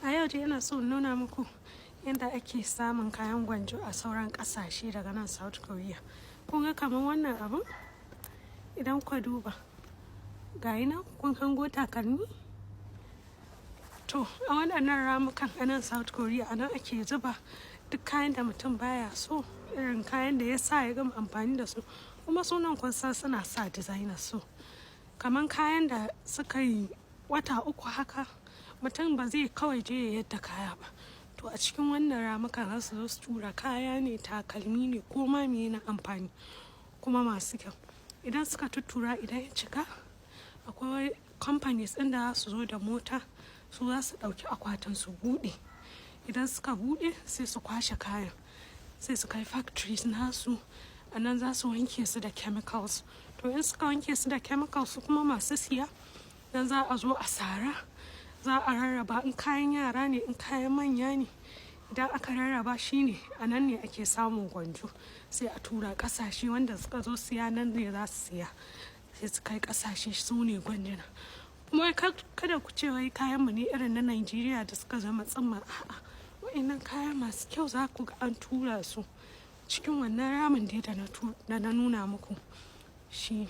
A yau dai ina so in nuna muku yadda ake samun kayan gwanjo a sauran ƙasashe daga nan South Korea. Kun ga kamar wannan abun? Idan kuka duba, ga yi nan, kun hango takalmi? To, a waɗannan ramukan a nan South Korea, a nan ake zuba duk kayan da mutum baya so, irin kayan da ya sa ya gama amfani da su. Kuma sunan kun san suna sa designer so. Kaman kayan da suka yi wata 3 haka, mutum ba zai kawai je ya yadda kaya ba. To, a cikin wannan ramukan za su zo su tura kaya ne, takalmi ne, ko ma meye na amfani kuma masu kyau. Idan suka tuttura, idan ya cika, akwai companies ɗin da za su zo da mota, su za su ɗauki akwatin su buɗe. Idan suka buɗe, sai su kwashe kayan, sai su kai factories nasu. A nan za su wanke su da chemicals. To, in suka wanke su da chemicals, su kuma masu siya, dan za a zo a sara, za a rarraba, in kayan yara ne, in kayan manya ne. Idan aka rarraba, shine a nan ne ake samun gwanjo, sai a tura ƙasashe. Wanda suka zo siya, nan ne za su siya, sai su kai ƙasashe, su ne gwanjuna. Kuma kada ku ce wai kayan mu ne irin na Najeriya da suka zama tsumma. A'a, wa'innan kaya masu kyau za ku ga an tura su cikin wannan ramin dai da na nuna muku shi.